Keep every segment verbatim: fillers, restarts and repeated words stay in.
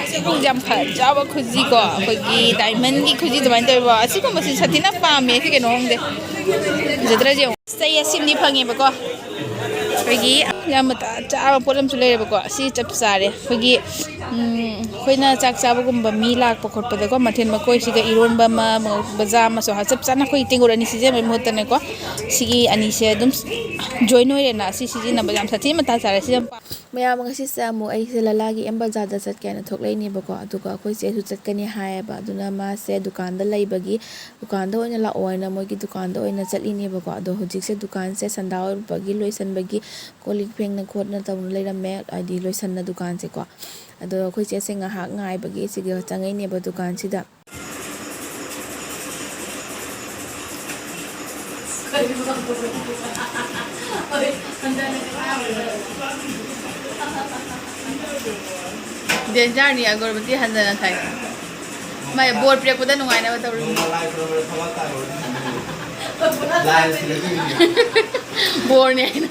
ꯁꯤꯒꯨꯝꯕꯁꯦ ꯌꯥꯝ ꯐ-, ꯆꯥꯎꯕ ꯈꯨꯖꯤꯀꯣ, ꯑꯩꯈꯣꯏꯒꯤ ꯗꯥꯏꯃꯟꯒꯤ ꯈꯨꯖꯤ ꯑꯗꯨꯃꯥꯏꯅ ꯇꯧꯋꯦꯕ꯫ ꯑꯁꯤꯒꯨꯝꯕꯁꯤ ꯁꯥꯊꯤꯅ ꯄꯥꯝꯃꯦ, ꯁꯤ ꯀꯩꯅꯣ ꯈꯪꯗꯦ, ꯐꯖꯗ꯭ꯔꯁꯦ ꯌꯦꯡꯉꯣ꯫ ꯆꯩ ꯑꯁꯤꯃꯗꯤ ꯐꯪꯉꯦꯕꯀꯣ, ꯑꯩꯈꯣꯏꯒꯤ ꯌꯥꯝ ꯃꯇꯥ ꯆꯥꯕ ꯄꯣꯠ ꯑꯃꯁꯨ ꯂꯩꯔꯦꯕꯀꯣ꯫ ꯑꯁꯤ ꯆꯞ ꯆꯥꯔꯦ, ꯑꯩꯈꯣꯏꯒꯤ, ꯎꯝ, ꯑꯩꯈꯣꯏꯅ ꯆꯥꯛ ꯆꯥꯕꯒꯨꯝꯕ ꯃꯤ ꯂꯥꯛꯄ ꯈꯣꯠꯄꯗꯀꯣ, ꯃꯊꯦꯜ ꯃꯀꯣꯏꯁꯤꯒ ꯏꯔꯣꯟꯕ ꯑꯃ, ꯃꯣꯔꯣꯛ ꯕꯖꯥ ꯑꯃꯁꯨ ꯍꯥ-, ꯆꯞ ꯆꯥꯅ ꯑꯩꯈꯣꯏ ꯇꯦꯡꯀꯣꯠ ꯑꯅꯤ ꯁꯤꯖꯤꯟꯅꯕꯒꯤ ꯃꯍꯨꯠꯇꯅꯦꯀꯣ, ꯁꯤꯒꯤ ꯑꯅꯤꯁꯦ ꯑꯗꯨꯝ ꯖꯣꯏꯟ ꯑꯣꯏꯔꯦꯅ꯫ ꯁꯤ ꯁꯤꯖꯤꯟꯅꯕ ꯌꯥꯝ ꯁꯥꯊꯤꯅ ꯃꯇꯥ ꯆꯥꯔꯦ꯫ ꯁꯤ ꯌꯥꯝ ꯄꯥꯝ-, ꯃꯌꯥꯝ, ꯉꯁꯤꯁꯦ ꯑꯃꯨꯛ ꯑꯩꯁꯦ ꯂꯂꯥꯒꯤ ꯑꯦꯝ ꯕꯖꯥꯔꯗ ꯆꯠꯀꯦ ꯍꯥꯏꯅ ꯊꯣꯛꯂꯛꯏꯅꯦꯕꯀꯣ꯫ ꯑꯗꯨꯒ ꯑꯩꯈꯣꯏ ꯆꯦꯁꯨ ꯆꯠꯀꯅꯤ ꯍꯥꯏꯌꯦꯕ꯫ ꯑꯗꯨꯅ ꯃꯥꯁꯦ ꯗꯨꯀꯥꯟꯗ ꯂꯩꯕꯒꯤ, ꯗꯨꯀꯥꯟꯗ ꯑꯣꯏꯅ ꯂꯥꯛꯑꯣ ꯍꯥꯏꯅ ꯃꯣꯏꯒꯤ ꯗꯨꯀꯥꯟꯗ ꯑꯣꯏꯅ ꯆꯠꯂꯤꯅꯦꯕꯀꯣ꯫ ꯑꯗꯣ ꯍꯧꯖꯤꯛꯁꯦ ꯗꯨꯀꯥꯟꯁꯦ ꯁꯟꯗꯥ ꯑꯣꯏꯕꯒꯤ ꯂꯣꯏꯁꯟꯕꯒꯤ ꯀꯣꯜ ꯂꯤꯛ ꯐꯦꯡꯅ ꯈꯣꯠꯅ ꯇꯧꯅ ꯂꯩꯔꯝꯃꯦ, ꯍꯥꯏꯗꯤ ꯂꯣꯏꯁꯟꯅ ꯗꯨꯀꯥꯟꯁꯦꯀꯣ꯫ ꯑꯗꯣ ꯑꯩꯈꯣꯏ ꯆꯦꯁꯦ ꯉꯥꯏꯍꯥꯛ ꯉꯥꯏꯕꯒꯤ ꯁꯤꯗ ꯆꯪꯉꯛꯏꯅꯦꯕ ꯗꯨꯀꯥꯟꯁꯤꯗ꯫ ꯗꯦꯟꯖꯥꯔꯅꯤ ꯑꯒꯔꯕꯇꯤ ꯍꯟꯗꯅ ꯊꯥꯏ꯫ ꯃꯥꯏ ꯕꯣꯔ ꯄꯤꯔꯛꯄꯗ ꯅꯨꯡꯉꯥꯏꯅꯕ ꯇꯧꯔꯤꯕꯅꯤ꯫ ꯕꯣꯔꯅꯦ ꯍꯥꯏꯅ꯫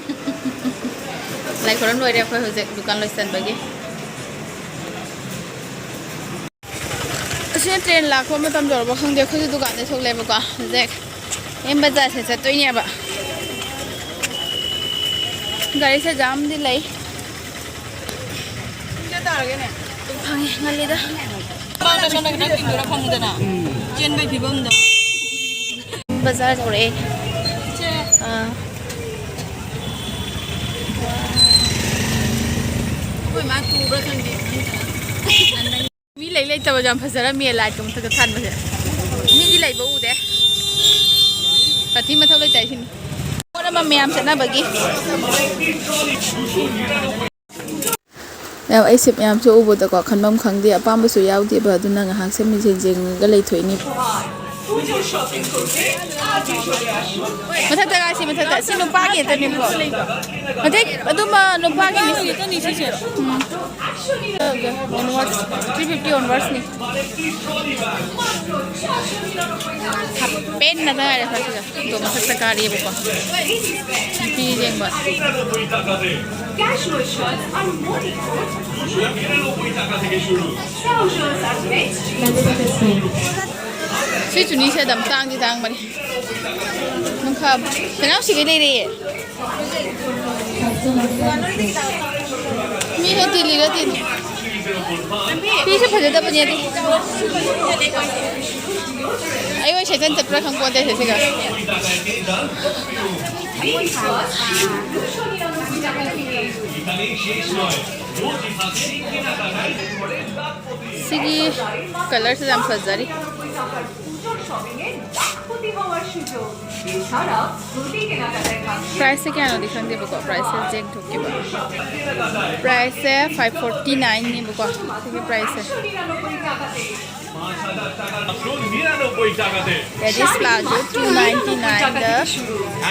ꯂꯥꯏ ꯈꯨꯔꯨꯝ ꯂꯣꯏꯔꯦ ꯑꯩꯈꯣꯏ ꯍꯧꯖꯤꯛ ꯗꯨꯀꯥꯟ ꯂꯣꯏꯁꯟꯕꯒꯤ꯫ ꯑꯁꯤꯅ ꯇ꯭ꯔꯦꯟ ꯂꯥꯛꯄ ꯃꯇꯝ ꯌꯧꯔꯕ ꯈꯪꯗꯦ꯫ ꯑꯩꯈꯣꯏꯁꯨ ꯗꯨꯀꯥꯟꯗꯩ ꯊꯣꯛꯂꯦꯕꯀꯣ꯫ ꯍꯧꯖꯤꯛ ꯑꯦꯝ ꯕꯖꯥꯔꯁꯦ ꯆꯠꯇꯣꯏꯅꯦꯕ꯫ ꯒꯥꯔꯤꯁꯦ ꯖꯥꯝꯗꯤ ꯂꯩ꯫ ꯄꯨꯡ ꯀꯌꯥ ꯇꯥꯔꯒꯦꯅꯦ? ꯐꯪꯉꯦ, ꯉꯜꯂꯤꯗ꯫ ꯃꯃꯥꯡꯗ ꯁꯣꯝꯗ ꯈꯤꯇꯪ ꯇꯤꯡꯗꯣꯔ ꯐꯪꯉꯤꯗꯅ꯫ ꯆꯦꯟꯕꯩ ꯐꯤꯕꯝꯗꯣ꯫ ꯕꯖꯥꯔ ꯌꯧꯔꯛꯑꯦ꯫ ꯑꯥ꯫ ꯑꯩꯈꯣꯏ ꯃꯥ ꯇꯨꯕ꯭ꯔꯥ ꯈꯪꯗꯦ꯫ ꯃꯤ ꯂꯩ ꯂꯩꯇꯕ ꯌꯥꯝ ꯐꯖꯔꯝꯃꯤ, ꯂꯥꯏꯠꯀ ꯃꯊꯛꯇ ꯊꯥꯟꯕꯁꯦ꯫ ꯃꯤꯗꯤ ꯂꯩꯕ ꯎꯗꯦ꯫ ꯁꯥꯊꯤ ꯃꯊꯧ ꯂꯩꯇꯥꯏ ꯁꯤꯅꯤ꯫ ꯄꯣꯠ ꯑꯃ ꯃꯌꯥꯝ ꯆꯠꯅꯕꯒꯤ꯫ ꯃꯌꯥꯝ, ꯑꯩꯁꯦ ꯃꯌꯥꯝꯁꯦ ꯎꯕꯗꯀꯣ, ꯈꯟꯐꯝ ꯈꯪꯗꯦ, ꯑꯄꯥꯝꯕꯁꯨ ꯌꯥꯎꯗꯦꯕ, ꯑꯗꯨꯅ ꯉꯥꯏꯍꯥꯛꯁꯦ ꯃꯤꯡꯁꯦꯜ ꯌꯦꯡꯉꯒ ꯂꯩꯊꯣꯛꯏꯅꯦ꯫ পুজোর শপিং করতে আজই চলে আসুন। ꯃꯊꯛꯇ ꯀꯥꯁꯤ, ꯃꯊꯛꯇ꯫ ꯁꯤ ꯅꯨꯄꯥꯒꯤ ꯈꯛꯇꯅꯦꯕꯀꯣ꯫ ꯅꯠꯇꯦ, ꯑꯗꯨꯝꯕ ꯅꯨꯄꯥꯒꯤ ꯃꯤꯁꯤ꯫ ꯎꯝ꯫ Onwards, three fifty onwards ꯅꯤ꯫ ꯍꯥꯞ ꯄꯦꯟ ꯉꯥꯛꯇ ꯉꯥꯏꯔꯦ ꯁ꯭ꯋꯥꯏꯁꯤꯗ꯫ ꯑꯗꯣ ꯃꯊꯛꯇ ꯀꯥꯔꯤꯑꯕꯀꯣ꯫ ꯅꯨꯄꯤ ꯌꯦꯡꯕ꯫ Casual shirts are more equal. Trousers are next. ꯁꯤ ꯆꯨꯅꯤꯁꯦ ꯑꯗꯨꯝ ꯇꯥꯡꯗꯤ ꯇꯥꯡꯕꯅꯤ꯫ ꯃꯈꯥ ꯀꯅꯥꯎꯁꯤꯒꯩ ꯂꯩꯔꯦ꯫ ꯃꯤ ꯈꯔ ꯇꯤꯜꯂꯤꯔ ꯇꯤꯜꯂꯤ꯫ ꯐꯤꯁꯦ ꯐꯖꯗꯕꯅꯦ ꯑꯗꯨ꯫ ꯑꯩ ꯑꯣꯏ ꯁꯦꯠꯆꯟ ꯆꯠꯄ꯭ꯔꯥ ꯈꯪꯄꯣꯟꯇꯦ ꯁꯤꯒ꯫ ꯁꯤꯒꯤ ꯀꯂꯔꯁꯦ ꯌꯥꯝ ꯐꯖꯔꯤ꯫ পুজোর শপিং এ লাখপতি হওয়ার সুযোগ। এছাড়া প্রতি কেনাকাটায় থাকছে প্রাইসটা ꯀꯌꯥꯅꯣꯗꯤ ꯈꯪꯗꯦꯕꯀꯣ, ꯄ꯭ꯔꯥꯏꯁꯁꯦ ꯆꯦꯛ ꯊꯣꯛꯀꯦꯕ꯫ ꯄ꯭ꯔꯥꯏꯁꯁꯦ ꯐꯥꯏꯚ ꯐꯣꯔꯇꯤ ꯅꯥꯏꯟꯅꯦꯕꯀꯣ ꯁꯤꯒꯤ ꯄ꯭ꯔꯥꯏꯁꯁꯦ꯫ একশো নিরানব্বই টাকাতে। Ladies প্লাজো টু নাইনটি নাইনꯗ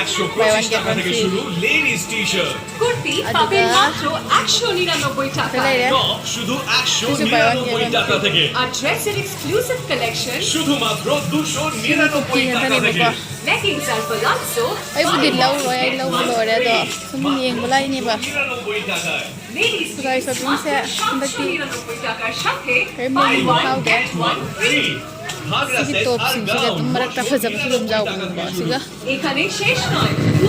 একশো buy one পঁচিশ get টাকা one থেকে free. শুরু লেডিস টি শার্ট। কুর্তি পাবেন মাত্র একশো নিরানব্বই টাকায়। টপ শুধু একশো নিরানব্বই টাকা থেকে। আর ড্রেসের এক্সক্লুসিভ কালেকশন শুধুমাত্র দুশো নিরানব্বই টাকা থেকে। লেগিংস আর পালাজো ꯑꯩꯕꯨꯗꯤ ꯂꯧꯔꯣꯏ, ꯑꯩ ꯂꯧꯕ ꯂꯣꯏꯔꯦ, ꯑꯗꯣ ꯁꯨꯝ ꯌꯦꯡꯕ ꯂꯥꯛꯏꯅꯦꯕ꯫ লেডিস ꯈꯨꯗꯥꯏ ꯁꯣꯄꯤꯡꯁꯦ ꯍꯟꯗꯛꯇꯤ ꯀꯔꯤꯝ ꯌꯣꯟꯕ ꯐꯥꯎꯗꯦ꯫ ꯁꯤꯒꯤ ꯇꯣꯞꯁꯤꯡꯁꯤꯒ ꯑꯗꯨꯝ ꯃꯔꯛꯇ ꯐꯖꯕꯁꯨ ꯑꯗꯨꯝ ꯌꯥꯎꯕꯅꯦꯕꯀꯣ꯫ ꯁꯤꯒ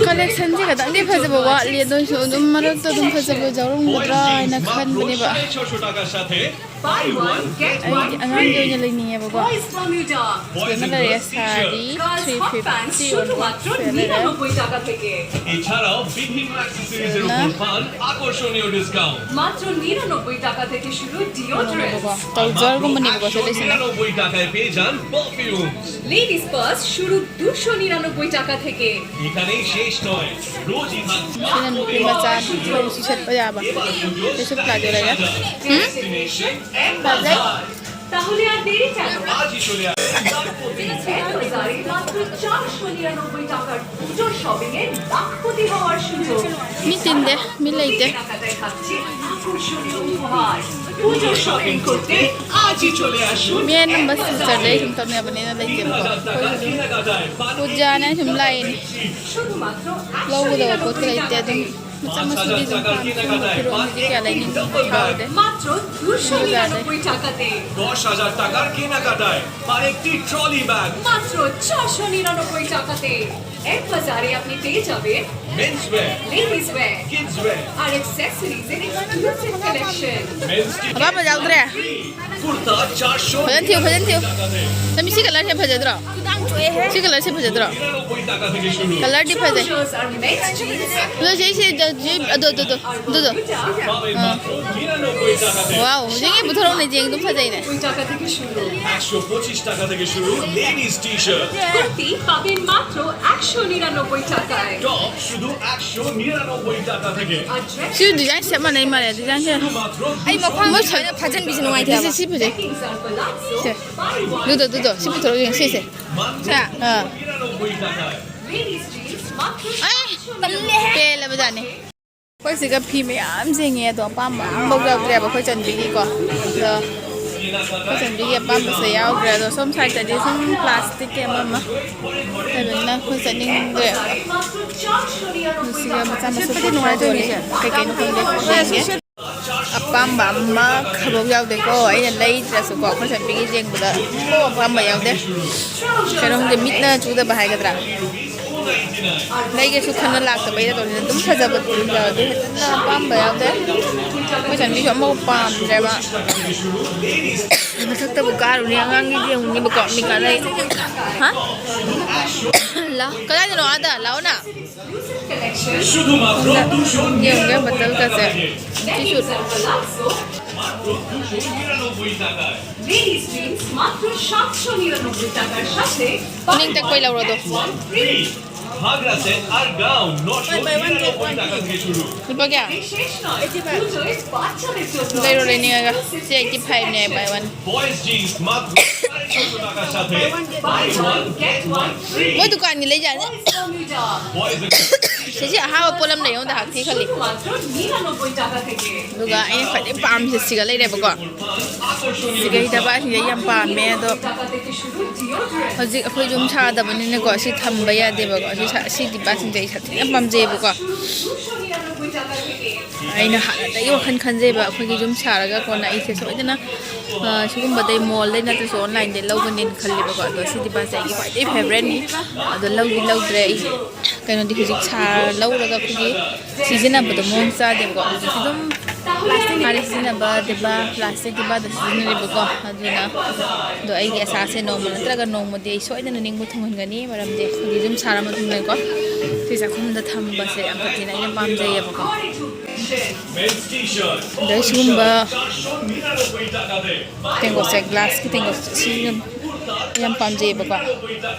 ꯀꯂꯦꯛꯁꯟꯁꯦ ꯈꯤꯇꯪꯗꯤ ꯐꯖꯕ ꯋꯥꯠꯂꯤ, ꯑꯗꯨ ꯑꯣꯏꯔꯁꯨ ꯑꯗꯨꯝ ꯃꯔꯛꯇ ꯑꯗꯨꯝ ꯐꯖꯕ ꯌꯥꯎꯔꯝꯒꯗ꯭ꯔꯥ ꯍꯥꯏꯅ ꯈꯟꯕꯅꯦꯕ꯫ ꯑꯩꯗꯤ ꯑꯉꯥꯡꯒꯤ ꯑꯣꯏꯅ ꯂꯩꯅꯤꯡꯉꯦꯕꯀꯣ꯫ ꯁꯤꯗꯅ ꯂꯩꯔꯦ ꯁꯥꯔꯤ ꯊ꯭ꯔꯤ ꯐꯤꯐꯇꯤ ꯑꯣꯟꯂꯤ ꯁꯤꯗ ꯂꯩꯔꯦ꯫ এছাড়াও বিভিন্ন অ্যাক্সেসরিজের উপর পান আকর্ষণীয় ডিসকাউন্ট। মাত্র নিরানব্বই টাকা থেকে শুরু ডিওডোরেন্ট। ꯀꯣ ꯇꯧꯖꯔꯒꯨꯝꯕꯅꯦꯕꯀꯣ ꯁꯤꯗꯩꯁꯤꯅ꯫ নিরানব্বই টাকায় পেয়ে যান পারফিউম। লেডিস পার্স শুরু দুশো নিরানব্বই টাকা থেকে। এখানেই শেষ নয়, রোজই থাকছে ꯁꯤꯅ ꯅꯨꯄꯤ ꯃꯆꯥ ꯅꯨꯄꯤ ꯁꯤ ꯁꯦꯠꯄ ꯌꯥꯕ꯫ ꯁꯤꯁꯨ ꯄ꯭ꯂꯥꯖꯣ ꯂꯩꯔꯦ꯫ ꯎꯝ? ꯗꯦꯁটিনেশন এম বাজার। তাহলে আর দেরি কেন? আজই চলে আসুন। এক বাজারে মাত্র চারশো নিরানব্বই টাকার পুজোর শপিং এ লাখপতি হওয়ার সুযোগ। ꯃꯤ ꯇꯤꯟꯗꯦ, ꯃꯤ ꯂꯩꯇꯦ꯫ কেনাকাটায় থাকছে আকর্ষণীয় উপহার। পুজোর শপিং করতে আজই চলে আসুন। ꯃꯤ ꯑꯅꯝꯕ ꯁꯤꯜꯆꯔꯗꯩ ꯁꯨꯝ ꯇꯧꯅꯕꯅꯤꯅ ꯂꯩꯇꯦꯕꯀꯣ꯫ ꯑꯩꯈꯣꯏꯁꯨ ꯑꯗꯨꯝ ꯄꯨꯖꯥꯅ ꯁꯨꯝ ꯂꯥꯛꯏꯅꯤ꯫ শুধুমাত্র ꯂꯧꯒꯗꯕ ꯄꯣꯠꯇꯤ ꯂꯩꯇꯦ, ꯑꯗꯨꯝ ꯃꯆꯥ ꯃꯁꯨꯗꯤ ꯑꯗꯨꯝ ꯄꯥꯝꯃꯤ, ꯈꯪꯗꯦ, ꯐꯤꯔꯣꯜꯁꯤꯗꯤ ꯀꯌꯥ ꯂꯩꯅꯤꯡꯕ ꯐꯥꯎꯗꯦ꯫ মাত্র দুশো নিরানব্বই টাকাতে। দশ হাজার টাকার কেনাকাটায় আর একটি ট্রলি ব্যাগ। মাত্র চারশো নিরানব্বই টাকাতে। এক বাজারে আপনি পেয়ে যাবেন men's wear, ladies wear, kids wear, আর অ্যাক্সেসরিজ এর এক্সক্লুসিভ কালেকশন। মেন্স কি ꯑꯄꯥꯝꯕ ꯌꯥꯎꯗ꯭ꯔꯦ? ꯀꯨꯔꯇꯥ ꯆꯥꯔꯁꯣ ꯐꯖꯅ ꯊꯤꯌꯨ, ꯐꯖꯅ ꯊꯤꯌꯨ꯫ ꯅꯃꯤ ꯁꯤ ꯀꯂꯔꯁꯦ ꯐꯖꯗ꯭ꯔꯣ? ꯁꯤ ꯀꯂꯔꯁꯦ ꯐꯖꯗ꯭ꯔꯣ? ꯀꯂꯔꯗꯤ ꯐꯖꯩ꯫ ꯑꯗꯣ ꯁꯤ, ꯁꯤ, ꯁꯤ, ꯑꯗꯣ, ꯑꯗꯣ, ꯑꯗꯣ, ꯑꯗꯨꯗꯣ꯫ ꯑꯥ꯫ ꯋꯥꯎ, ꯍꯧꯖꯤꯛꯀꯤ ꯄꯨꯊꯣꯔꯛꯎꯅꯦ, ꯖꯦꯡ ꯑꯗꯨꯝ ꯐꯖꯩꯅꯦ꯫ একশো পঁচিশ টাকা থেকে শুরু লেডিস টি শার্ট। কুর্তি পাবেন মাত্র একশো নিরানব্বই টাকায়। টপ শুধু একশো নিরানব্বই টাকা থেকে। আর ড্রেস ꯁꯤ ꯗꯤꯖꯥꯏꯟ ꯆꯞ ꯃꯥꯟꯅꯩ ꯃꯥꯜꯂꯦ, ꯗꯤꯖꯥꯏꯟꯁꯦ꯫ ꯑꯩ ꯃꯈꯣꯡ ꯃꯣꯏ ꯁꯨꯃꯥꯏꯅ ꯐꯥꯖꯟꯕꯤꯁꯦ ꯅꯨꯡꯉꯥꯏꯇꯦ ꯁꯤ, ꯍꯥꯏꯕ꯫ ꯁꯤ ꯐꯖꯩ꯫ ꯁꯦ꯫ ꯑꯗꯨꯗꯣ, ꯑꯗꯨꯗꯣ, ꯁꯤ ꯄꯨꯊꯣꯔꯛꯑꯣ ꯌꯦꯡꯉꯣ, ꯁꯤꯁꯦ꯫ ꯁꯦ꯫ ꯑꯥ꯫ ꯄꯦꯜꯂꯕꯖꯥꯠꯅꯤ꯫ ꯑꯩꯈꯣꯏ ꯁꯤꯒ ꯐꯤ ꯃꯌꯥꯝ ꯌꯦꯡꯉꯦ, ꯑꯗꯣ ꯑꯄꯥꯝꯕ ꯑꯝꯐꯥꯎ ꯌꯥꯎꯗ꯭ꯔꯦꯕ ꯑꯩꯈꯣꯏ ꯆꯟꯕꯤꯒꯤꯀꯣ꯫ ꯑꯗꯣ ꯑꯩꯈꯣꯏ ꯆꯟꯕꯤꯒꯤ ꯑꯄꯥꯝꯕꯁꯦ ꯌꯥꯎꯗ꯭ꯔꯦ꯫ ꯑꯗꯣ ꯁꯣꯝ ꯁꯥꯏꯠꯇꯗꯤ ꯁꯨꯝ ꯄ꯭ꯂꯥꯁꯇꯤꯛꯀꯤ ꯑꯃ ꯑꯃ ꯂꯩꯕꯅꯤꯅ ꯑꯩꯈꯣꯏ ꯆꯠꯅꯤꯡꯗ꯭ꯔꯦꯕ꯫ ꯁꯤꯒ ꯃꯆꯥ ꯃꯁꯨ ꯄꯣꯠ ꯈꯔ ꯌꯣꯜꯂꯤ꯫ ꯀꯩꯀꯩꯅꯣ ꯈꯪꯗꯦ꯫ ꯌꯦꯡꯒꯦ꯫ ꯑꯄꯥꯝꯕ ꯑꯃꯈꯛꯐꯥꯎ ꯌꯥꯎꯗꯦꯀꯣ꯫ ꯑꯩꯅ ꯂꯩꯗ꯭ꯔꯁꯨꯀꯣ, ꯑꯩꯈꯣꯏ ꯆꯟꯕꯤꯒꯤ ꯌꯦꯡꯕꯗ ꯑꯄꯥꯝꯕ ꯌꯥꯎꯗꯦ꯫ ꯀꯩꯅꯣ ꯈꯪꯗꯦ, ꯃꯤꯠꯅ ꯆꯨꯗꯕ ꯍꯥꯏꯒꯗ꯭ꯔꯥ? ꯂꯩꯒꯦꯁꯨ ꯈꯟꯅ ꯂꯥꯛꯇꯕꯩꯔ ꯇꯧꯔꯤꯅꯦ꯫ ꯑꯗꯨꯝ ꯐꯖꯕ ꯌꯥꯎꯔꯗꯤ ꯐꯖꯅ ꯑꯄꯥꯝꯕ ꯌꯥꯎꯗꯦ꯫ ꯑꯩꯈꯣꯏ ꯆꯟꯕꯤꯁꯨ ꯑꯃꯐꯥꯎ ꯄꯥꯝꯗ꯭ꯔꯦꯕ꯫ ꯃꯊꯛꯇꯕꯨ ꯀꯥꯔꯨꯅꯤ, ꯑꯉꯥꯡꯒꯤ ꯌꯦꯡꯉꯨꯅꯤꯕꯀꯣ꯫ ꯃꯤ ꯀꯥꯟꯅꯩ꯫ ꯍꯥ? ꯂꯥ-, ꯀꯗꯥꯏꯗꯅꯣ? ꯑꯥꯗ ꯂꯥꯛꯑꯣꯅ꯫ শুধুমাত্র দুশো ꯌꯦꯡꯒꯦ ꯕꯇꯜꯒꯁꯦ꯫ ꯁꯤꯁꯨ꯫ মাত্র দুশো নিরানব্বই টাকায়। লেডিস জিন্স মাত্র সাতশো নিরানব্বই টাকার সাথে ꯃꯅꯤꯡ ꯇꯦꯛꯄꯩ ꯂꯧꯔꯣꯗꯣ꯫ ফ্রি। ঘাগরা সেট আর গাউন নশো নিরানব্বই টাকা থেকে শুরু। ꯂꯨꯄꯥ ꯀꯌꯥ? এই শেষ নয়, পুজোয় বাচ্চাদের জন্য ꯂꯩꯔꯣ ꯂꯩꯅꯤꯡꯉꯒ꯫ ꯁꯤ ꯑꯩꯠꯇꯤ ꯐꯥꯏꯚꯅꯦ, buy one. বয়েজ জিন্স মাত্র সাড়ে ছশো টাকার সাথে buy one get one free. ꯃꯣꯏ ꯗꯨꯀꯥꯟꯒꯤ ꯂꯩꯖꯥꯠꯅꯤ꯫ বয়েজ ꯁꯤꯁꯦ ꯑꯍꯥꯕ ꯄꯣꯠ ꯑꯃ ꯂꯩꯌꯣ, ꯗ ꯍꯥꯛꯊꯤ ꯈꯜꯂꯤ꯫ মাত্র নিরানব্বই টাকা থেকে। ꯑꯗꯨꯒ ꯑꯩꯅ ꯈ꯭ꯋꯥꯏꯗꯒꯤ ꯄꯥꯝꯃꯤꯁꯦ ꯁꯤꯒ ꯂꯩꯔꯦꯕꯀꯣ꯫ ꯁꯤꯒ ꯍꯤꯗꯥꯛ ꯁꯤꯁꯦ ꯑꯩ ꯌꯥꯝ ꯄꯥꯝꯃꯦ꯫ ꯑꯗꯣ টাকা থেকে শুরু ডিওডোরেন্ট। ꯍꯧꯖꯤꯛ ꯑꯩꯈꯣꯏ ꯌꯨꯝ ꯁꯥꯗꯕꯅꯤꯅꯀꯣ, ꯁꯤ ꯊꯝꯕ ꯌꯥꯗꯦꯕꯀꯣ꯫ ꯁꯤ ꯁꯥ- ꯁꯤ ꯗꯤꯕꯥꯁꯤꯡꯁꯦ ꯑꯩ ꯁꯥꯊꯤꯅ ꯄꯥꯝꯖꯩꯌꯦꯕꯀꯣ꯫ ꯑꯩꯅ ꯍꯥꯟꯅꯗꯒꯤ ꯋꯥꯈꯜ ꯈꯟꯖꯩꯕ, ꯑꯩꯈꯣꯏꯒꯤ ꯌꯨꯝ ꯁꯥꯔꯒ ꯀꯣꯟꯅ ꯑꯩꯁꯦ ꯁꯣꯏꯗꯅ, ꯑ, ꯁꯤꯒꯨꯝꯕꯗꯩ, ꯃꯣꯜꯗꯩ ꯅꯠꯇ꯭ꯔꯁꯨ ꯑꯣꯟꯂꯥꯏꯟꯗꯩ ꯂꯧꯒꯅꯤꯅ ꯈꯜꯂꯦꯕꯀꯣ꯫ ꯑꯗꯣ ꯁꯤ ꯗꯤꯕꯥꯁꯦ ꯑꯩꯒꯤ ꯈ꯭ꯋꯥꯏꯗꯒꯤ ꯐꯦꯕꯔꯦꯠꯅꯤ꯫ ꯑꯗꯣ ꯂꯧꯗꯤ ꯂꯧꯗ꯭ꯔꯦ ꯑꯩ꯫ ꯀꯩꯅꯣꯗꯤ ꯍꯧꯖꯤꯛ ꯁꯥꯔ ꯂꯧꯔꯒ ꯑꯩꯈꯣꯏꯒꯤ ꯁꯤꯖꯤꯟꯅꯕꯗꯣ ꯃꯑꯣꯡ ꯆꯥꯗꯦꯕꯀꯣ꯫ ꯍꯧꯖꯤꯛꯇꯤ ꯑꯗꯨꯝ ꯍꯥꯟꯅ ꯁꯤꯖꯤꯟꯅꯕ ꯗꯤꯕꯥ, ꯄ꯭ꯂꯥꯁꯇꯤꯛ ꯗꯤꯕꯥꯗꯣ ꯁꯤꯖꯤꯟꯅꯔꯦꯕꯀꯣ꯫ ꯑꯗꯨꯅ ꯑꯗꯣ ꯑꯩꯒꯤ ꯑꯁꯥꯁꯦ ꯅꯣꯡꯃ ꯅꯠꯇ꯭ꯔꯒ ꯅꯣꯡꯃꯗꯤ ꯑꯩ ꯁꯣꯏꯗꯅ ꯅꯤꯡꯕ ꯊꯨꯡꯍꯟꯒꯅꯤ꯫ ꯃꯔꯝꯗꯤ ꯑꯩꯈꯣꯏꯒꯤ ꯌꯨꯝ ꯁꯥꯔ ꯃꯇꯨꯡꯗꯀꯣ ꯁꯤ ꯆꯥꯛꯈꯨꯝꯗ ꯊꯝꯕꯁꯦ ꯌꯥꯝ ꯁꯥꯊꯤꯅ ꯑꯩꯅ ꯄꯥꯝꯖꯩꯌꯦꯕꯀꯣ꯫ ꯑꯗꯩ ꯁꯤꯒꯨꯝꯕ ꯇꯦꯡꯀꯣꯠꯁꯦ, ꯒ꯭ꯂꯥꯁꯀꯤ ꯇꯦꯡꯀꯣꯠꯁꯦ, ꯁꯤ ꯌꯥꯝ, ꯌꯥꯝ ꯄꯥꯝꯖꯩꯌꯦꯕꯀꯣ꯫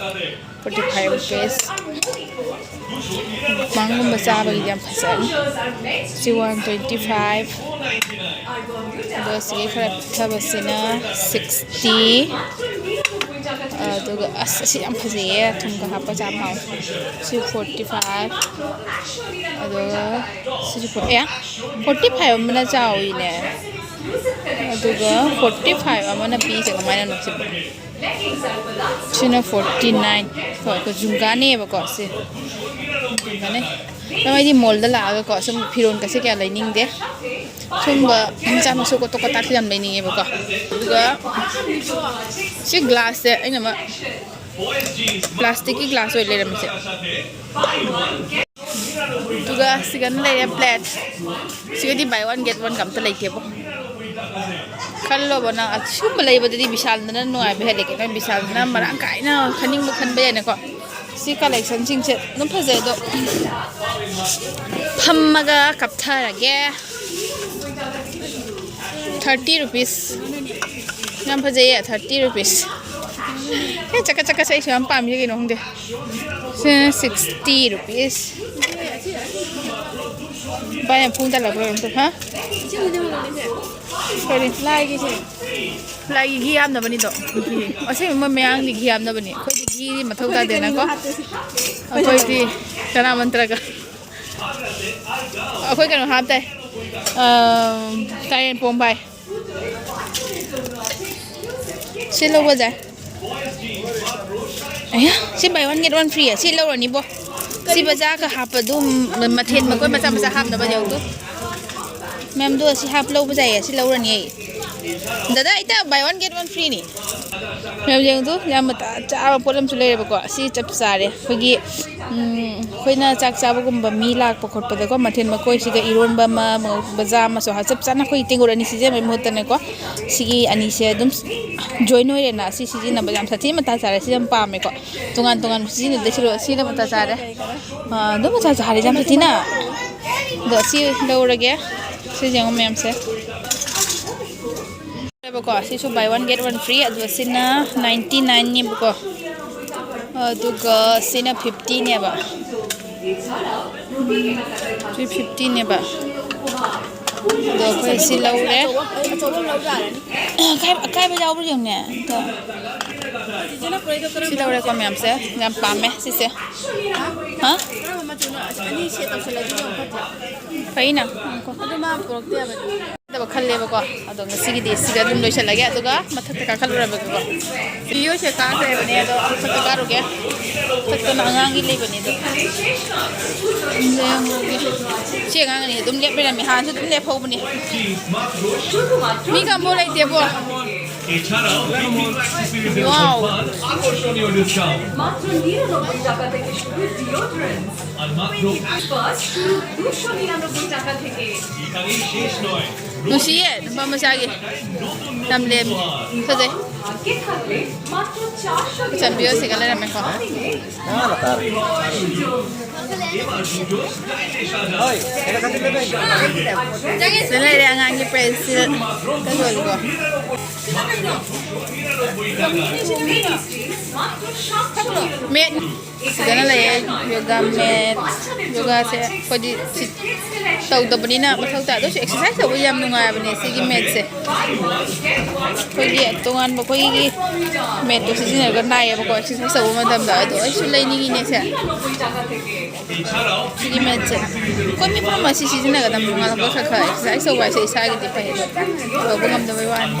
Forty five rupees꯫ ꯃꯥꯡꯒꯨꯝꯕ ꯆꯥꯕꯒꯤꯗꯤ ꯌꯥꯝ ꯐꯖꯅꯤ꯫ ꯁꯤ one twenty five꯫ ꯑꯗꯣ ꯁꯤꯒꯤ ꯈꯔ ꯄꯤꯛꯊꯕꯁꯤꯅ sixty꯫ ꯑꯗꯨꯒ ꯑꯁ, ꯑꯁꯤ ꯌꯥꯝ ꯐꯖꯩꯌꯦ, ꯊꯨꯝꯒ ꯍꯥꯞꯄ ꯆꯥꯕ ꯍꯥꯎ꯫ ꯁꯤ forty five꯫ ꯑꯗꯨꯒ ꯁꯤꯁꯨ ꯐꯣꯔ ꯑꯦ forty five ꯑꯃꯅ ꯆꯥꯎꯏꯅꯦ꯫ ꯑꯗꯨꯒ forty five ꯑꯃꯅ ꯄꯤꯁꯦ ꯀꯃꯥꯏꯅꯅꯣ ꯁꯤꯕꯣ? ꯁꯤꯅ forty nine꯫ ꯍꯣꯏ, ꯑꯩꯈꯣꯏ ꯖꯨꯝꯀꯥꯅꯦꯕꯀꯣ ꯁꯤ꯫ ꯖꯨꯝꯀꯥꯅꯦ꯫ ꯅꯪ ꯑꯩꯗꯤ ꯃꯣꯜꯗ ꯂꯥꯛꯑꯒꯀꯣ ꯁꯨꯝ ꯐꯤꯔꯣꯟꯒꯁꯦ ꯀꯌꯥ ꯂꯩꯅꯤꯡꯗꯦ꯫ ꯁꯨꯝꯕ ꯃꯆꯥ ꯃꯁꯨ ꯀꯣꯇꯣꯛ ꯀꯣꯇꯥꯛꯁꯦ ꯌꯥꯝ ꯂꯩꯅꯤꯡꯉꯦꯕꯀꯣ꯫ ꯑꯗꯨꯒ ꯁꯤ ꯒ꯭ꯂꯥꯁꯁꯦ ꯑꯩꯅ ꯑꯃ ꯄ꯭ꯂꯥꯁꯇꯤꯛꯀꯤ ꯒ꯭ꯂꯥꯁ ꯑꯣꯏ ꯂꯩꯔꯝꯃꯤꯁꯦ꯫ ꯑꯗꯨꯒ ꯁꯤꯒꯅ ꯂꯩꯔꯦ ꯄ꯭ꯂꯦꯠ꯫ ꯁꯤꯒꯗꯤ ꯕꯥꯏ ꯋꯥꯟ ꯒꯦꯠ ꯋꯥꯟꯒ ꯑꯝꯇ ꯂꯩꯇꯦꯕꯣ꯫ ꯈꯜꯂꯣꯕ ꯅꯪ, ꯑꯁꯤꯒꯨꯝꯕ ꯂꯩꯕꯗꯗꯤ ꯕꯤꯁꯥꯜꯗꯅ ꯅꯨꯡꯉꯥꯏꯕ ꯍꯦꯜꯂꯦ ꯀꯩꯅꯣ꯫ ꯕꯤꯁꯥꯜꯗꯅ ꯃꯔꯥꯡ ꯀꯥꯏꯅ ꯈꯟꯅꯤꯡꯕ ꯈꯟꯕ ꯌꯥꯏꯅꯀꯣ꯫ ꯁꯤ ꯀꯂꯦꯛꯁꯟꯁꯤꯡꯁꯦ ꯑꯗꯨꯝ ꯐꯖꯩ, ꯑꯗꯣ ꯐꯝꯃꯒ ꯀꯞꯊꯔꯒꯦ꯫ Thirty rupees꯫ ꯌꯥꯝ ꯐꯖꯩꯌꯦ, thirty rupees꯫ ꯍꯦ, ꯆꯀꯠ ꯆꯀꯠꯁꯦ ꯑꯩꯁꯨ ꯌꯥꯝ ꯄꯥꯝꯃꯤ, ꯀꯩꯒꯤꯅꯣ ꯈꯪꯗꯦ꯫ ꯁꯤ sixty rupees꯫ ꯂꯨꯄꯥ ꯌꯥꯝ ꯐꯨꯡ ꯇꯜꯂꯛꯄ꯭ꯔꯣ ꯑꯝꯇ, ꯍꯥ? ꯀꯔꯤ? ꯂꯥꯏꯒꯤꯁꯦ꯫ ꯂꯥꯏꯒꯤ ꯘꯤ ꯍꯥꯞꯅꯕꯅꯤꯗꯣ꯫ ꯑꯁꯦꯡꯕ ꯃꯣꯏ ꯃꯌꯥꯡꯗꯤ ꯘꯤ ꯍꯥꯞꯅꯕꯅꯤ, ꯑꯩꯈꯣꯏꯗꯤ ꯘꯤꯗꯤ ꯃꯊꯧ ꯇꯥꯗꯦꯅꯀꯣ꯫ ꯑꯩꯈꯣꯏꯗꯤ ꯇꯔꯥ ꯃꯟꯇ꯭ꯔꯒ꯫ ꯑꯩꯈꯣꯏ ꯀꯩꯅꯣ ꯍꯥꯞꯇꯥꯏ꯫ ꯑꯝ, ꯇꯥꯌꯦꯟ ꯄꯣꯝ ꯚꯥꯏ꯫ ꯁꯤ ꯂꯧꯕꯁꯦ꯫ ꯑꯌꯥ, ꯁꯤ buy one get one free ꯌꯦ꯫ ꯁꯤ ꯂꯧꯔꯅꯤꯕꯣ꯫ ꯁꯤ ꯕꯖꯥꯔꯒ ꯍꯥꯞꯄꯗꯨ, ꯃꯊꯦꯜ ꯃꯀꯣꯏ ꯃꯆꯥ ꯃꯆꯥ ꯍꯥꯞꯅꯕ ꯌꯥꯎꯗꯣ꯫ ꯃꯌꯥꯝꯗꯣ ꯁꯤ ꯍꯥꯞ ꯂꯧꯕ ꯌꯥꯏꯌꯦ꯫ ꯁꯤ ꯂꯧꯔꯅꯤ ꯑꯩ꯫ ꯗꯗꯥ, ꯏꯇꯥ, buy one get one free ꯅꯤ꯫ ꯃꯌꯥꯝ ꯌꯦꯡꯉꯨꯗꯨ, ꯌꯥꯝ ꯃꯇꯥ ꯆꯥꯕ ꯄꯣꯠ ꯑꯃꯁꯨ ꯂꯩꯔꯦꯕꯀꯣ꯫ ꯑꯁꯤ ꯆꯞ ꯆꯥꯔꯦ꯫ ꯑꯩꯈꯣꯏꯒꯤ, ꯎꯝ, ꯑꯩꯈꯣꯏꯅ ꯆꯥꯛ ꯆꯥꯕꯒꯨꯝꯕ ꯃꯤ ꯂꯥꯛꯄ ꯈꯣꯠꯄꯗꯀꯣ, ꯃꯊꯦꯜ ꯃꯀꯣꯏꯁꯤꯒ ꯏꯔꯣꯟꯕ ꯑꯃ, ꯃꯣꯔꯣꯛ ꯕꯖꯥ ꯑꯃꯁꯨ ꯍꯥ-, ꯆꯞ ꯆꯥꯅ ꯑꯩꯈꯣꯏꯒꯤ ꯇꯦꯡꯀꯣꯠ ꯑꯅꯤ ꯁꯤꯖꯤꯟꯅꯕꯒꯤ ꯃꯍꯨꯠꯇꯅꯦꯀꯣ, ꯁꯤꯒꯤ ꯑꯅꯤꯁꯦ ꯑꯗꯨꯝ join ꯑꯣꯏꯔꯦꯅ꯫ ꯁꯤ ꯁꯤꯖꯤꯟꯅꯕ ꯌꯥꯝ ꯁꯥꯊꯤꯅ ꯃꯇꯥ ꯆꯥꯔꯦ꯫ ꯁꯤ ꯌꯥꯝ ꯄꯥꯝꯃꯦꯀꯣ꯫ ꯇꯣꯉꯥꯟ ꯇꯣꯉꯥꯟꯕ ꯁꯤꯖꯤꯟꯅꯗꯣꯏ ꯁꯔꯨꯛ ꯁꯤꯅ ꯃꯇꯥ ꯆꯥꯔꯦ꯫ ꯑꯥ, ꯑꯗꯨꯝ ꯃꯇꯥ ꯆꯥꯔꯦ ꯌꯥꯝ ꯁꯥꯊꯤꯅ꯫ ꯑꯗꯣ ꯁꯤ ꯂꯧꯔꯒꯦ꯫ ꯁꯤ ꯌꯦꯡꯉꯣ ꯃꯌꯥꯝꯁꯦ꯫ ꯕꯀꯣ, ꯁꯤꯁꯨ buy one get one free, ꯑꯗꯨꯒ ꯁꯤꯅ ninety nine ꯅꯦꯕꯀꯣ, ꯑꯗꯨꯒ ꯁꯤꯅ fifty ꯅꯦꯕ꯫ ꯁꯤ fifty ꯅꯦꯕ꯫ ꯑꯗꯣ ꯑꯩꯈꯣꯏ ꯁꯤ ꯂꯧꯔꯦ꯫ ꯑꯀꯥꯏꯕ, ꯑꯀꯥꯏꯕ ꯌꯥꯎꯕ꯭ꯔꯥ ꯌꯦꯡꯉꯨꯅꯦ꯫ ꯑꯗꯣ ꯁꯤ ꯂꯧꯔꯦꯀꯣ ꯃꯌꯥꯝꯁꯦ꯫ ꯌꯥꯝ ꯄꯥꯝꯃꯦ ꯁꯤꯁꯦ꯫ ꯍꯥ? ꯐꯩꯅ꯫ ꯐꯠꯇꯕ ꯈꯜꯂꯦꯕꯀꯣ꯫ ꯑꯗꯣ ꯉꯁꯤꯒꯤꯗꯤ ꯁꯤꯒ ꯑꯗꯨꯝ ꯂꯣꯏꯁꯤꯜꯂꯒꯦ, ꯑꯗꯨꯒ ꯃꯊꯛꯇ ꯀꯥꯈꯠꯂꯨꯔꯒꯦꯀꯣ꯫ ꯚꯤꯗꯤꯑꯣꯁꯦ ꯀꯥꯈ꯭ꯔꯦꯕꯅꯦ, ꯑꯗꯣ ꯃꯊꯛꯇ ꯀꯥꯔꯨꯒꯦ꯫ ꯃꯊꯛꯇꯅ ꯑꯉꯥꯡꯒꯤ ꯂꯩꯕꯅꯦ, ꯑꯗꯣ ꯌꯦꯡꯉꯨꯔꯒꯦ꯫ ꯁꯤ ꯑꯉꯥꯡ ꯑꯅꯤ ꯑꯗꯨꯝ ꯂꯦꯞ ꯂꯩꯔꯝꯃꯦ, ꯍꯥꯟꯅꯁꯨ ꯑꯗꯨꯝ ꯂꯦꯞꯍꯧꯕꯅꯦ꯫ ꯃꯤ ꯈꯪꯕ ꯂꯩꯇꯦꯕꯣ꯫ Wow. আকর্ষণীয় ডিসকাউন্ট। মাত্র নিরানব্বই টাকা থেকে শুরু ডিওডোরেন্টস। আর মাত্র ফার্স্ট শুরু দুশো নিরানব্বই টাকা থেকে। ꯅꯨꯡꯁꯤꯌꯦ, ꯅꯨꯄꯥ ꯃꯆꯥꯒꯤ꯫ ꯌꯥꯝ ꯂꯦꯝꯃꯤ꯫ ꯐꯖꯩ꯫ ꯆꯟꯕꯤꯌꯣ, ꯁꯤꯒ ꯂꯩꯔꯝꯃꯦꯀꯣ꯫ ꯁꯤꯗ ꯂꯩꯔꯦ ꯑꯉꯥꯡꯒꯤ ꯄꯦꯟꯁꯤꯜ ꯀꯩꯅꯣꯗꯣ꯫ ꯃꯦꯠ ꯁꯤꯗꯅ ꯂꯩꯌꯦ ꯌꯣꯒꯥ ꯃꯦꯠ꯫ ꯌꯣꯒꯥꯁꯦ ꯑꯩꯈꯣꯏꯗꯤ ꯁꯤ ꯇꯧꯗꯕꯅꯤꯅ ꯃꯊꯧ ꯇꯥꯏ꯫ ꯑꯗꯨ ꯑꯣꯏꯁꯨ ꯑꯦꯛꯁꯔꯁꯥꯏꯁ ꯇꯧꯕꯗꯤ ꯌꯥꯝ ꯅꯨꯡꯉꯥꯏꯕꯅꯦ ꯁꯤꯒꯤ ꯃꯦꯠꯁꯦ꯫ ꯑꯩꯈꯣꯏꯒꯤ ꯇꯣꯉꯥꯟꯕ ꯑꯩꯈꯣꯏꯒꯤ ꯃꯦꯠꯇꯣ ꯁꯤꯖꯤꯟꯅꯔꯒ ꯅꯥꯏꯌꯦꯕꯀꯣ ꯑꯦꯛꯁꯔꯁꯥꯏꯁ ꯇꯧꯕ ꯃꯇꯝꯗ꯫ ꯑꯗꯣ ꯑꯩꯁꯨ ꯂꯩꯅꯤꯡꯉꯤꯅꯦ ꯁꯦ꯫ ꯁꯤꯒꯤ ꯃꯦꯠꯁꯦ ꯑꯩꯈꯣꯏ ꯃꯤ ꯄꯨꯝꯅꯃꯛ ꯑꯁꯤ ꯁꯤꯖꯤꯟꯅꯒꯗꯕꯅꯤ꯫ ꯅꯣꯡꯉꯥꯜꯂꯛꯄ ꯈꯔ ꯈꯔ ꯑꯦꯛꯁꯔꯁꯥꯏꯁ ꯇꯧꯕ ꯍꯥꯏꯁꯦ ꯏꯁꯥꯒꯤꯗꯤ ꯐꯩ, ꯑꯗꯣ ꯇꯧꯕ ꯉꯝꯗꯕꯩ ꯋꯥꯅꯤ꯫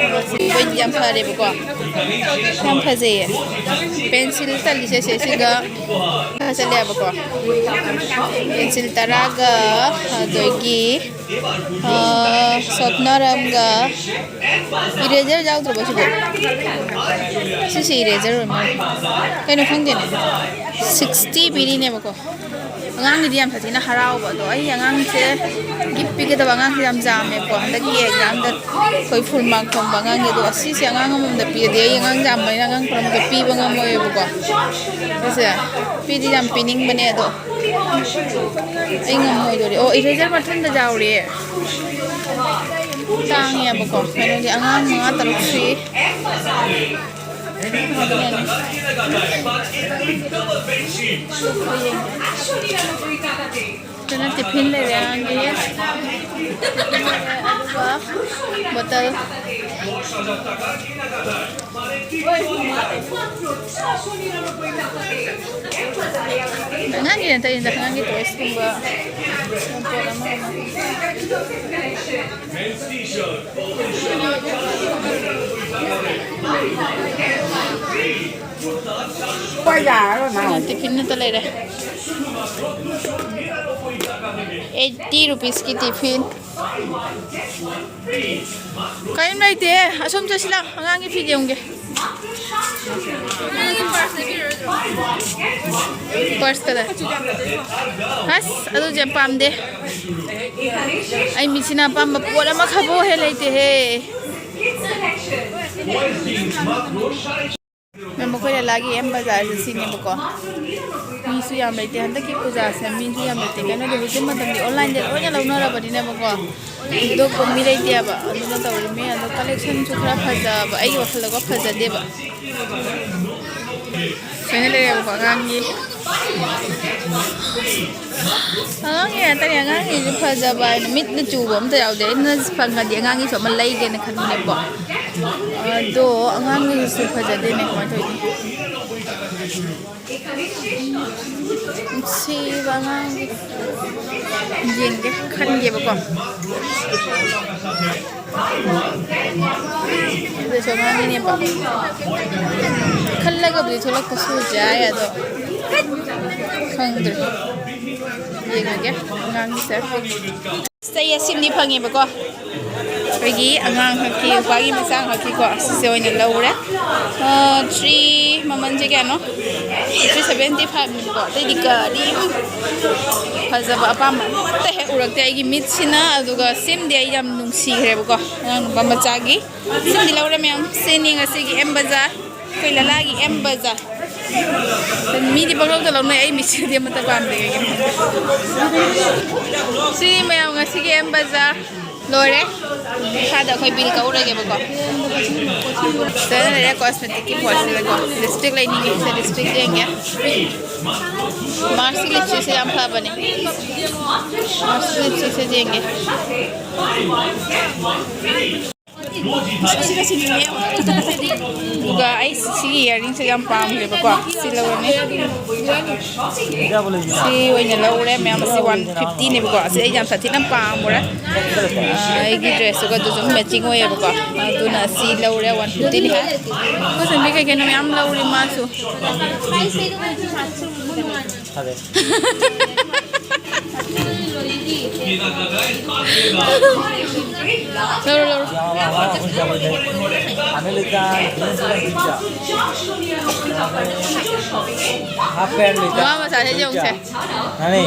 ꯑꯗꯣ ꯁꯤ ꯑꯩꯈꯣꯏꯗꯤ ꯌꯥꯝ ꯐꯔꯦꯕꯀꯣ, ꯌꯥꯝ ꯐꯖꯩꯌꯦ꯫ ꯄꯦꯟꯁꯤꯜ ꯆꯜꯂꯤꯁꯦ ꯁꯦ ꯁꯤꯒ ꯆꯠꯂꯦꯕꯀꯣ꯫ ꯄꯦꯟꯁꯤꯜ ꯇꯔꯥꯒ ꯑꯗꯒꯤ ꯁꯣꯞꯅꯔ ꯑꯃꯒ ꯏꯔꯦꯖꯔ ꯌꯥꯎꯗ꯭ꯔꯕꯣ ꯁꯤꯕꯣ? ꯁꯤꯁꯦ ꯏꯔꯦꯖꯔ ꯑꯣꯏꯔ ꯃꯥꯜꯂꯦ꯫ ꯀꯩꯅꯣ ꯈꯪꯗꯦꯅꯦ꯫ ꯁꯤꯛꯁꯇꯤ ꯄꯤꯔꯤꯅꯦꯕꯀꯣ꯫ ꯑꯉꯥꯡꯒꯤꯗꯤ ꯌꯥꯝ ꯁꯥꯊꯤꯅ ꯍꯔꯥꯎꯕ꯫ ꯑꯗꯣ ꯑꯩ ꯑꯉꯥꯡꯁꯦ ꯒꯤꯐ ꯄꯤꯒꯗꯕ ꯑꯉꯥꯡꯁꯦ ꯌꯥꯝ ꯌꯥꯝꯃꯦꯕꯀꯣ꯫ ꯍꯟꯗꯛꯀꯤ ꯑꯦꯛꯖꯥꯝꯗ ꯑꯩꯈꯣꯏ ꯐꯨꯜ ꯃꯥꯔꯛ ꯐꯪꯕ ꯑꯉꯥꯡꯒꯤ꯫ ꯑꯗꯣ ꯑꯁꯤꯁꯦ ꯑꯉꯥꯡ ꯑꯃꯃꯝꯗ ꯄꯤꯔꯗꯤ ꯑꯩ ꯑꯉꯥꯡ ꯌꯥꯝꯕꯅꯤꯅ ꯑꯉꯥꯡ ꯄꯨꯝꯅꯃꯛꯇ ꯄꯤꯕ ꯉꯝꯃꯣꯏꯕꯀꯣ꯫ ꯁꯤꯁꯦ ꯄꯤꯗꯤ ꯌꯥꯝ ꯄꯤꯅꯤꯡꯕꯅꯦ ꯑꯗꯣ ꯑꯩ ꯉꯝꯃꯣꯏꯗꯣꯔꯤ꯫ ꯑꯣ, ꯏꯔꯦꯖꯔ ꯃꯊꯟꯗ ꯌꯥꯎꯔꯦ꯫ ꯇꯥꯡꯉꯦꯕꯀꯣ꯫ ꯀꯩꯅꯣꯒꯤ ꯑꯉꯥꯡ ꯃꯉꯥ ꯇꯔꯨꯛ ꯁꯨꯏ꯫ ꯑꯗꯨꯅ ꯇꯤꯐꯤꯟ ꯂꯩꯔꯦ ꯑꯉꯥꯡꯒꯤ꯫ ꯑꯗꯨꯒ ꯕꯣꯇꯜ꯫ ꯑꯉꯥꯡꯒꯤ ꯅꯠꯇꯦ, ꯑꯉꯥꯡꯒꯤ ꯇꯣꯏꯁꯀꯨꯝꯕ ꯄꯣꯠ ꯑꯃ ꯑꯃ꯫ ꯇꯤꯐꯤꯟ ꯉꯥꯛꯇ ꯂꯩꯔꯦ꯫ ꯑꯩꯠꯇꯤ ꯔꯨꯄꯤꯁꯀꯤ ꯇꯤꯐꯤꯟ꯫ ꯀꯔꯤꯝ ꯂꯩꯇꯦ꯫ ꯑꯁꯣꯝ ꯆꯠꯁꯤ ꯂꯥꯎ, ꯑꯉꯥꯡꯒꯤ ꯐꯤ ꯌꯦꯡꯉꯨꯒꯦ꯫ ꯄꯔꯁ ꯀꯗꯥꯏ? ꯑꯁ, ꯑꯗꯨꯁꯦ ꯌꯥꯝ ꯄꯥꯝꯗꯦ꯫ ꯑꯩ ꯃꯤꯠꯁꯤꯅ ꯑꯄꯥꯝꯕ ꯄꯣꯠ ꯑꯃꯈꯛꯄꯨ ꯍꯦꯛ ꯂꯩꯇꯦꯍꯦ꯫ ꯃꯈꯣꯏ ꯂꯂꯥꯒꯤ ꯑꯦꯝ ꯕꯖꯥꯔꯁꯦ ꯁꯤꯅꯦꯕꯀꯣ꯫ ꯃꯤꯁꯨ ꯌꯥꯝ ꯂꯩꯇꯦ ꯍꯟꯗꯛꯀꯤ ꯄꯨꯖꯥꯁꯦ, ꯃꯤꯁꯨ ꯌꯥꯝ ꯂꯩꯇꯦ꯫ ꯀꯩꯅꯣꯗꯤ ꯍꯧꯖꯤꯛ ꯃꯇꯝꯗꯤ ꯑꯣꯟꯂꯥꯏꯟꯗ ꯂꯣꯏꯅ ꯂꯧꯅꯔꯕꯅꯤꯅꯦꯕꯀꯣ, ꯊꯣꯏꯗꯣꯛꯄ ꯃꯤ ꯂꯩꯇꯦꯕ꯫ ꯑꯗꯨꯅ ꯇꯧꯔꯤꯃꯤ꯫ ꯑꯗꯣ ꯀꯂꯦꯛꯁꯟꯁꯨ ꯈꯔ ꯐꯖꯕ, ꯑꯩꯒꯤ ꯋꯥꯈꯜꯗꯀꯣ, ꯐꯖꯗꯦꯕ꯫ ꯁꯨꯃꯥꯏꯅ ꯂꯩꯔꯦꯕꯀꯣ ꯑꯉꯥꯡꯒꯤ꯫ ꯑꯉꯥꯡꯒꯤ ꯉꯥꯛꯇꯅꯦ꯫ ꯑꯉꯥꯡꯒꯤꯁꯨ ꯐꯖꯕ ꯍꯥꯏꯅ ꯃꯤꯠꯅ ꯆꯨꯕ ꯑꯝꯇ ꯌꯥꯎꯗꯦ꯫ ꯑꯩꯅ ꯐꯪꯉꯗꯤ ꯑꯉꯥꯡꯒꯤꯁꯨ ꯑꯃ ꯂꯩꯒꯦꯅ ꯈꯟꯕꯅꯦꯕꯀꯣ꯫ ꯑꯗꯣ ꯑꯉꯥꯡꯒꯤꯁꯨ ꯐꯖꯗꯦꯅꯦ, ꯀꯃꯥꯏꯅ ꯇꯧꯔꯤꯅꯣ? ꯅꯨꯡꯁꯤꯕ ꯑꯉꯥꯡꯒꯤ꯫ ꯌꯦꯡꯒꯦ, ꯈꯟꯒꯦꯕꯀꯣ꯫ ꯑꯗꯨꯁꯨ ꯑꯉꯥꯡꯒꯤꯅꯦꯕ꯫ ꯈꯜꯂꯒꯕꯨꯗꯤ ꯊꯣꯛꯂꯛꯄꯁꯨ ꯌꯥꯏ, ꯑꯗꯣ ꯈꯪꯗ꯭ꯔꯦ꯫ ꯌꯦꯡꯉꯒꯦ ꯑꯉꯥꯡꯒꯤꯁꯦ꯫ ꯆꯩ ꯑꯁꯤꯃꯗꯤ ꯐꯪꯉꯦꯕꯀꯣ꯫ ꯑꯩꯈꯣꯏꯒꯤ ꯑꯉꯥꯡ ꯈꯛꯀꯤ, ꯅꯨꯄꯥꯒꯤ ꯃꯆꯥ ꯈꯛꯀꯤꯀꯣ, ꯑꯁꯤꯁꯦ ꯑꯣꯏꯅ ꯂꯧꯔꯦ꯫ ꯑ, ꯊ꯭ꯔꯤ, ꯃꯃꯜꯁꯦ ꯀꯌꯥꯅꯣ? ꯊ꯭ꯔꯤ ꯁꯚꯦꯟꯇꯤ ꯐꯥꯏꯚꯅꯤꯀꯣ꯫ ꯑꯇꯩꯗꯤ ꯀꯔꯤꯝ ꯐꯖꯕ ꯑꯄꯥꯝꯕ ꯑꯃꯠꯇ ꯍꯦꯛ ꯎꯔꯛꯇꯦ ꯑꯩꯒꯤ ꯃꯤꯠꯁꯤꯅ꯫ ꯑꯗꯨꯒ ꯁꯤꯃꯗꯤ ꯑꯩ ꯌꯥꯝ ꯅꯨꯡꯁꯤꯈ꯭ꯔꯦꯕꯀꯣ, ꯑꯉꯥꯡ ꯅꯨꯄꯥ ꯃꯆꯥꯒꯤ꯫ ꯁꯤꯃꯗꯤ ꯂꯧꯔꯦ ꯃꯌꯥꯝ꯫ ꯁꯤꯅꯤ ꯉꯁꯤꯒꯤ ꯑꯦꯝ ꯕꯖꯥꯔ꯫ ꯑꯩꯈꯣꯏ ꯂꯂꯥꯒꯤ ꯑꯦꯝ ꯕꯖꯥꯔ꯫ ꯃꯤꯗꯤ ꯄꯪꯂꯧꯗ ꯂꯧꯅꯩ, ꯑꯩ ꯃꯤꯠꯁꯤꯗꯤ ꯑꯃꯠꯇ ꯄꯥꯝꯗꯦ ꯀꯩꯒꯤꯅꯣ ꯈꯪꯗꯦ꯫ ꯁꯤ ꯃꯌꯥꯝ ꯉꯁꯤꯒꯤ ꯑꯦꯝ ꯕꯖꯥꯔ ꯂꯣꯏꯔꯦ꯫ ꯃꯈꯥꯗ ꯑꯩꯈꯣꯏ ꯕꯤꯜ ꯀꯛꯎꯔꯒꯦꯕꯀꯣ꯫ ꯁꯤꯗ ꯂꯩꯔꯦ ꯀꯣꯁꯃꯦꯇꯤꯛꯀꯤ ꯄꯣꯠꯁꯤꯗꯀꯣ꯫ ꯂꯤꯞꯁꯇꯤꯛ ꯂꯩꯅꯤꯡꯉꯤ, ꯁꯤ ꯂꯤꯞꯁꯇꯤꯛ ꯌꯦꯡꯒꯦ꯫ ꯃꯥꯔꯁꯀꯤ ꯂꯤꯞꯁꯇꯤꯛꯁꯦ ꯌꯥꯝ ꯐꯕꯅꯦ꯫ ꯃꯥꯔꯁꯀꯤ ꯂꯤꯞꯁꯇꯤꯛꯁꯦ ꯌꯦꯡꯒꯦ꯫ ꯑꯁꯤꯒ ꯁꯤꯅꯤꯡꯉꯦ꯫ ꯑꯗꯨꯒ ꯑꯩ ꯁꯤꯒꯤ ꯏꯌꯥꯔꯤꯡꯁꯦ ꯌꯥꯝ ꯄꯥꯝꯈ꯭ꯔꯦꯕꯀꯣ, ꯁꯤ ꯂꯧꯔꯅꯤ꯫ ꯁꯤ ꯑꯣꯏꯅ ꯂꯧꯔꯦ ꯃꯌꯥꯝ꯫ ꯑꯁꯤ ꯋꯥꯟ ꯐꯤꯐꯇꯤꯅꯦꯕꯀꯣ꯫ ꯑꯁꯤ ꯑꯩ ꯌꯥꯝ ꯁꯥꯊꯤꯅ ꯄꯥꯝꯃꯨꯔꯦ꯫ ꯑꯥ, ꯑꯩꯒꯤ ꯗ꯭ꯔꯦꯁꯇꯨꯒ ꯑꯗꯨꯁꯨ ꯃꯦꯆꯤꯡ ꯑꯣꯏꯌꯦꯕꯀꯣ꯫ ꯑꯗꯨꯅ ꯁꯤ ꯂꯧꯔꯦ, ꯋꯥꯟ ꯐꯤꯐꯇꯤꯅꯤ ꯍꯥꯏ꯫ ꯑꯩꯈꯣꯏ ꯁꯟꯕꯤ ꯀꯩ ꯀꯩꯅꯣ ꯃꯌꯥꯝ ꯂꯧꯔꯤ ꯃꯥꯁꯨ꯫ ꯐꯔꯦ꯫ ꯂꯧꯔꯣ, ꯂꯧꯔꯣ꯫ ꯑꯃꯦꯔꯤꯀꯥꯟ ꯖꯤꯟꯁ ꯑꯃ ꯖꯤꯟꯁ꯫ ꯍꯥꯐ ꯄꯦꯟ ꯂꯩꯇ꯫ ꯃꯃꯥ ꯃꯆꯥꯁꯦ ꯌꯦꯡꯉꯨꯁꯦ꯫ ꯃꯥꯅꯦ꯫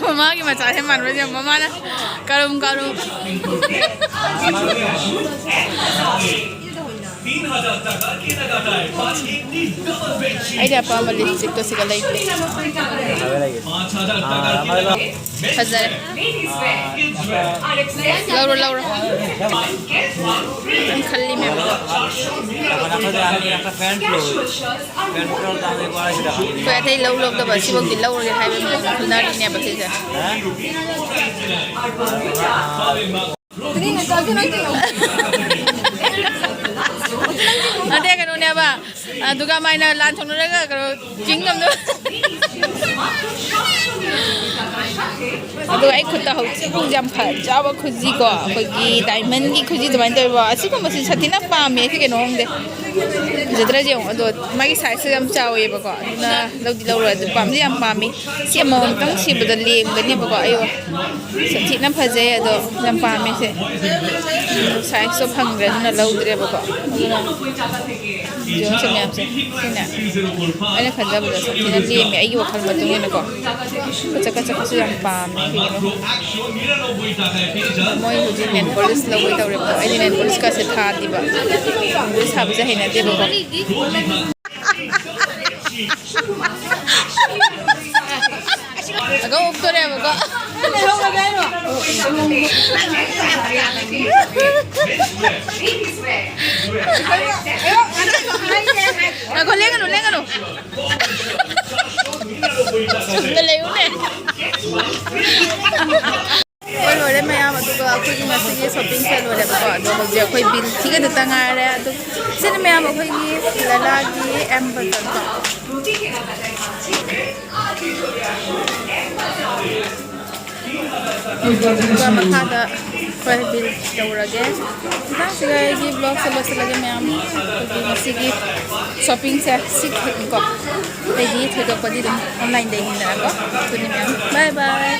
ꯃꯃꯥꯒꯤ ꯃꯆꯥꯁꯦ ꯃꯥꯟꯕ꯭ꯔꯥ ꯌꯦꯡꯉꯨ꯫ ꯃꯃꯥꯅ ꯀꯔꯨꯝ ꯀꯔꯨꯝ꯫ तीन हजार टका के लगातार पाँच इतनी डबल बेडशीट। ꯑꯩꯗꯤ ꯑꯄꯥꯝꯕ ꯂꯤꯞꯁꯇꯤꯛꯇꯣ ꯁꯤꯒ ꯂꯩꯇꯦ꯫ ꯐꯖꯔꯦ꯫ ꯂꯧꯔꯣ, ꯂꯧꯔꯣ꯫ ꯅꯪ ꯈꯜꯂꯤ ꯃꯌꯥꯝꯗꯣ꯫ ꯑꯩꯈꯣꯏ ꯑꯇꯩ ꯂꯧ ꯂꯧꯗꯕ ꯁꯤꯐꯧꯗꯤ ꯂꯧꯔꯒꯦ ꯍꯥꯏꯕꯒꯤ ꯃꯑꯣꯡꯗ ꯈꯟꯅꯔꯤꯅꯦꯕ ꯁꯤꯁꯦ꯫ ꯑꯗꯩ ꯀꯩꯅꯣꯅꯦꯕ, ꯑꯗꯨꯒ ꯃꯥꯏꯅ ꯂꯥꯟ ꯊꯣꯛꯅꯔꯒ ꯀꯩꯅꯣ ꯆꯤꯡ ꯉꯝꯗꯕ꯫ ꯑꯗꯨꯒ ꯑꯩ ꯈꯨꯠꯇ ꯍꯧꯖꯤꯛ ꯌꯥꯝ ꯐꯖꯕ ꯈꯨꯖꯤꯀꯣ, ꯑꯩꯈꯣꯏꯒꯤ ꯗꯥꯏꯃꯟꯒꯤ ꯈꯨꯖꯤ ꯑꯗꯨꯃꯥꯏꯅ ꯇꯧꯋꯦꯕ꯫ ꯑꯁꯤꯒꯨꯝꯕꯁꯤ ꯁꯥꯊꯤꯅ ꯄꯥꯝꯃꯦ, ꯁꯤ ꯀꯩꯅꯣ ꯈꯪꯗꯦ꯫ ꯐꯖꯗ꯭ꯔꯥ ꯌꯦꯡꯉꯣ꯫ ꯑꯗꯣ ꯃꯥꯒꯤ ꯁꯥꯏꯖꯁꯦ ꯌꯥꯝ ꯆꯥꯎꯋꯦꯕꯀꯣ, ꯑꯗꯨꯅ ꯂꯧꯗꯤ ꯂꯧꯔꯣꯏ꯫ ꯑꯗꯨ ꯄꯥꯝꯗꯤ ꯌꯥꯝ ꯄꯥꯝꯃꯤ꯫ ꯁꯤ ꯑꯃꯃꯝꯇꯪ ꯁꯤꯕꯗ ꯂꯦꯝꯒꯅꯦꯕꯀꯣ꯫ ꯑꯩ ꯁꯥꯊꯤꯅ ꯐꯖꯩ, ꯑꯗꯣ ꯌꯥꯝ ꯄꯥꯝꯃꯦ ꯁꯦ꯫ ꯁꯥꯏꯖꯇꯣ ꯐꯪꯗ꯭ꯔꯦ, ꯑꯗꯨꯅ ꯂꯧꯗ꯭ꯔꯦꯕꯀꯣ꯫ ꯑꯗꯨꯅ ꯌꯦꯡꯉꯨꯁꯦ ꯃꯌꯥꯝꯁꯦ꯫ ꯁꯤꯅ ꯑꯩꯅ ꯈꯟꯖꯕꯗ ꯁꯥꯊꯤꯅ ꯂꯦꯝꯃꯦ, ꯑꯩꯒꯤ ꯋꯥꯈꯜ ꯃꯇꯨꯡ ꯏꯟꯅꯀꯣ꯫ ꯀꯆꯛ ꯀꯆꯛꯁꯨ ꯌꯥꯝ ꯄꯥꯝꯃꯦ ꯀꯩꯒꯤꯅꯣ꯫ ꯃꯣꯏ ꯍꯧꯖꯤꯛ ꯅꯦꯜ ꯄꯣꯂꯤꯁ ꯂꯧꯕꯩ ꯇꯧꯔꯦꯕꯀꯣ꯫ ꯑꯩꯗꯤ ꯅꯦꯜ ꯄꯣꯂꯤꯁꯀꯁꯦ ꯊꯥꯗꯦꯕ, ꯄꯣꯂꯤꯁ ꯊꯥꯕꯁꯦ ꯍꯩꯅꯗꯦꯕꯀꯣ꯫ ꯑꯒ ꯑꯣꯛꯇꯣꯔꯦꯕꯀꯣ꯫ ꯉꯥꯏꯈꯣ, ꯂꯦꯡꯒꯅꯨ, ꯂꯦꯡꯒꯅꯨ꯫ ꯆꯨꯝꯅ ꯂꯩꯌꯨꯅꯦ꯫ ꯍꯣꯏ, ꯂꯣꯏꯔꯦ ꯃꯌꯥꯝ꯫ ꯑꯗꯨꯒ ꯑꯩꯈꯣꯏꯒꯤ ꯉꯁꯤꯒꯤ ꯁꯣꯄꯤꯡꯁꯦ ꯂꯣꯏꯔꯦꯕꯀꯣ꯫ ꯑꯗꯣ ꯍꯧꯖꯤꯛ ꯑꯩꯈꯣꯏ ꯕꯤꯜ ꯊꯤꯒꯗꯇ ꯉꯥꯏꯔꯦ꯫ ꯑꯗꯨ ꯁꯤꯅ ꯃꯌꯥꯝ ꯑꯩꯈꯣꯏꯒꯤ ꯂꯂꯥꯒꯤ ꯑꯦꯝ ꯕꯇꯟꯗꯣ꯫ ꯑꯗꯨꯒ ꯃꯈꯥꯗ ꯑꯩꯈꯣꯏ ꯕꯤꯜ ꯇꯧꯔꯒꯦ꯫ ꯃꯊꯪꯁꯤꯗ ꯑꯩꯒꯤ ꯕ꯭ꯂꯣꯒꯁꯦ ꯂꯣꯏꯁꯤꯜꯂꯒꯦ ꯃꯌꯥꯝ꯫ ꯑꯩꯈꯣꯏꯒꯤ ꯉꯁꯤꯒꯤ ꯁꯣꯄꯤꯡꯁꯦ ꯁꯤ ꯈꯛꯅꯤꯀꯣ꯫ ꯑꯇꯩꯗꯤ ꯊꯣꯏꯗꯣꯛꯄꯗꯤ ꯑꯗꯨꯝ ꯑꯣꯟꯂꯥꯏꯟꯗꯩ ꯍꯦꯟꯗꯅꯀꯣ꯫ ꯑꯗꯨꯅꯤ ꯃꯌꯥꯝ꯫ ꯕꯥꯏ ꯕꯥꯏ꯫